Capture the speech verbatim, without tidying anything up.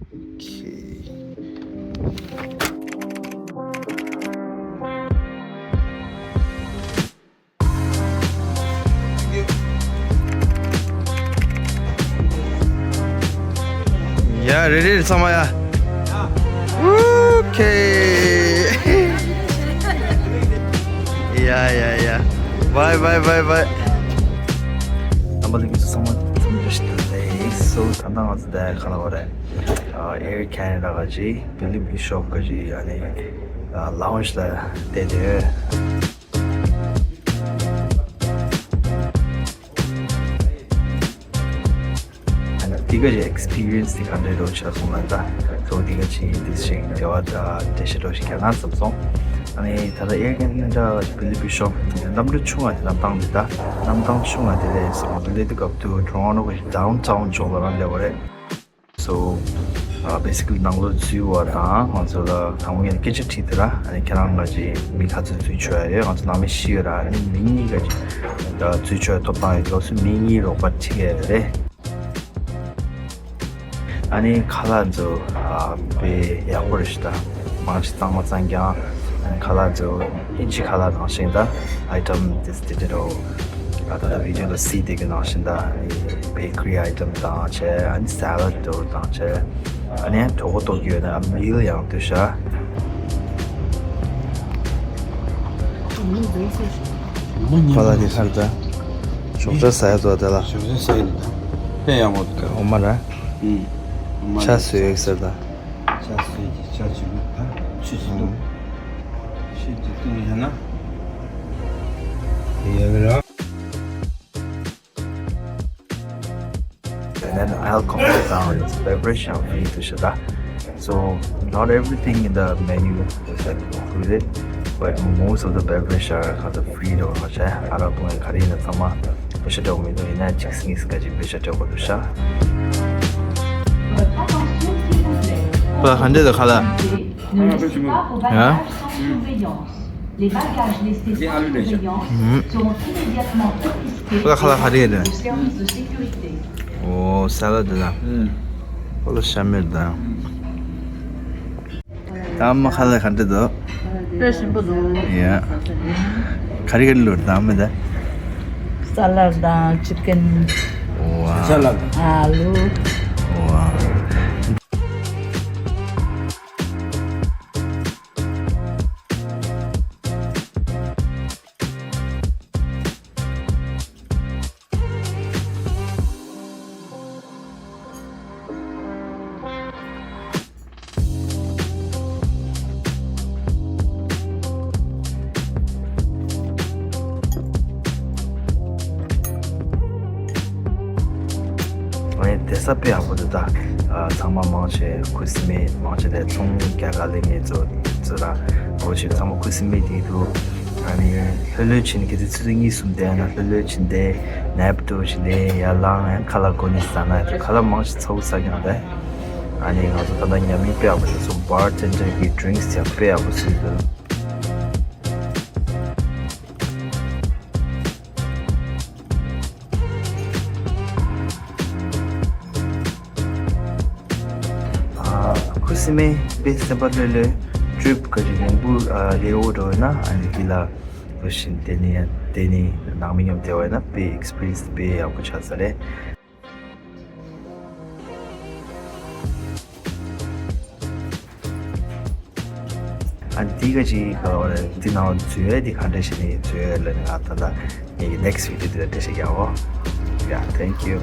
Okay. ཡ་རེ་རེ་ཚང་མ་ཡ། Okay. ཡ་ཡ་ཡ། Bye bye bye bye. རྣམ་པ་ལྷན་རྒྱས་ཚང་མ་འཚམས་འདྲི་ཞུ་ཡ་ཡིན། So ད་ལྟ་ང་ཚོ་འདི་ག་ལ་བ་རེད། ཨ་Air Canada ག་ཅིག Billy Bishop ག་ཅིག་ཨ་ནི་ཨ་lounge ལ་བསྡད་དེ། ཨ་ནི་དེ་ག་ཅིག་experience དེ་ག་འདྲ་རེད་ཆགས་སོང་ལབ་ད། So དེ་ག་ཅིག་དེ་ཞིག་འབྲེལ་བ་དང་འགྲེལ་བཤད་འདྲ་ཞིག་རྒྱག་ན་བསམ་སོང་། ཨ་ནི་ད་ལྟ་Air Canada Billy Bishop གནམ་གྲུ་ཆུང་བ་དེ་གནམ་ཐང་དེ་ད་གནམ་ཐང་ཆུང་བ་དེ་ལས་སོང་སླེབས་དུས་སྐབས་དུ་Toronto གི་downtown ཕྱོགས་ལ་རང་སླེབས་པ་རེད། So uh, basically ནང་ལོགས་འཛུལ་བ་དང་ང་ཚོ་ལ་དང་པོ་ངས་སྐད་ཆ་དྲིས་དེ་ར། ཨ་ནི་ཁྱེད་རང་ང་ཅིག་མི་ག་ཚོད་འཛུལ་ཆོག་ཡ་ཡོད། ང་ཚོ་ནང་མི་བཞི་ཡོད་ར། ཨ་ནི་མི་གཉིས་ག་ཅིག་འཛུལ་ཆོག་ཡ་ཐོབ་ཐང་ཡོད། ལོགས་སུ་མི་གཉིས་རོགས་པ་ཁྲིད་ཡ་རེད། ཨ་ནི་ཁ་ལག་ཚོ་ཨ་དཔེ་ཡག་པོ་རེད་ཤག་ད། མང་ཆེ་གཙང་མ་གཙང་རྐྱང་། ཨ་ནི་ཁ་ལག་ཚོ་ཨིན་ཇི་ཁ་ལག་ནང་བཞིན་ད་item དེ་དེ་འདྲ་རོ། ད་ལྟ་བི་ཌིའོ་ལ་གཟིགས་བསྡད་ཀྱི་ནང་བཞིན་ད་ཨ་ནི་bakery item དང་བྱས། ཨ་ནི་salad དེ་དང་བྱས། ཨ་ནི་གྲོད་ཁོག་ལྟོགས་ཀྱི་ཡོད་ན་ཨ་meal ཡང་འདུག་ཤག་ཁ་ལག་དེ་ཁར་ད་ཞོགས་ཇ་ཟ་ཡ་ཚོ་དེ་ལ། ཞོགས་ཇ་ཟ་ཡ་ལ་ད་དཔེ་ཡག་པོ་འདུག་འོ་མ་ར། ཨུམ། ཆ་བཟོས་ཡོད་ཟེར་ད། ཆ་བཟོས་ཀྱི་ཆ་བྱེད་དགོས་ད། ཆུ་བྱེད་དུ། ཆུ་བྱེད་དུ་ཡང་ན། དེ་ཡག་གི་ར། And then alcohol དང་beverage ཡང་free དུ་ཤོད་ད། So not everything in the menu is like included, but most of the beverage are kind of free དུ་ང་ཆ་ཨ་རག་བཏུང་ཡ་ག་རེ་ཡིན་ན་ཚང་མ་པོ་ཤ་སྤྲོད་མི་འདུག་ཡིན་ན་གཅིག་གཉིས་ཀ་ཅིག་པོ་ཤ་སྤྲོད་དགོས་འདུག་ཤག་པ་ག་འདྲ་འདུག་ཁ་ལག་ཡ། Les bagages laissés sans surveillance seront immédiatement confisqués par le service de sécurité. ཨོ་ས་ལ་དེ་དང་། ཨོ་ལ་ཤ་མེད་དང་། ད་ཨ་མ་ཁ་ལག་ག་འདྲ་འདུག་དཔེ་ཞིམ་པོ་འདུག་ཡ། ག་རེ་ག་རེ་ལོར་དང་མི་ད། ས་ལ་དང་chicken། ཨོ་ས་ལ། ཨ་ལུ། ཨོ། ཨ་ནི་དེ་ས་དཔེ་ཡག་པོ་འདུག་ད། ཨ་ཚང་མ་མང་ཆེ་ཁུ་སིམ་མེ་མང་ཆེ་དེ་ཚོང་རྒྱག་ག་ལས་ངེས་ཚོ་ཚོ་ར་འོ་ཆེ་ཚང་མ་ཁུ་སིམ་མེ་དེ་འདུག་ཨ་ནི་ལྷོད་ལྷོད་ཕྱིན་གི་དེ་ཆུ་ཚོད་གཉིས་གསུམ་དེ་ན་ལྷོད་ལྷོད་ཕྱིན་དེ་nap ཏུ་ཕྱིན་དེ་ཡར་ལངས་ཡང་ཁ་ལག་གོན་ནས་ཟ་ན་དེ་ཁ་ལག་མང་ཆེ་ཚ་བོ་ཟ་ཀྱང་དེ། ཨ་ནི་ང་ཚོ་ད་ལྟ་ཉམས་མྱོང་དཔེ་ཡག་པོ་ཞིག་སོང་། bartender གི་drinks ཡང་དཔེ་ཡག་པོ་བཟོས་འདུག་ཨ་ཁུ་སིམ་མེ་དཔེ་སེམས་པ་ལྷོད་ལྷོད། trip ག་ཅིག་རིང་པོ་ཨ་ལས་འོ་འགྲོ་ན་ཨ་ནི་འདི་ལ་འགྲོ་བཞིན་དེ་ནི་དེ་ནི་ནང་མི་མཉམ་བསྡད་པ་ཡིན་ན་དཔེ་experience དཔེ་ཡག་པོ་ཆགས་ས་རེད། ཨ་འདི་ག་ཅིག་ག་བ་རེད། འདི་ནང་འཛུལ་ཡས་འདི་ག་འདྲ་ཞིག་ནས་འཛུལ་ཡས་ལ་ནི་ང་ད་ལྟ་ངེད་ཀྱི་next video འདི་ལ་འགྲེལ་བཤད་རྒྱག་འོ། Yeah, thank you.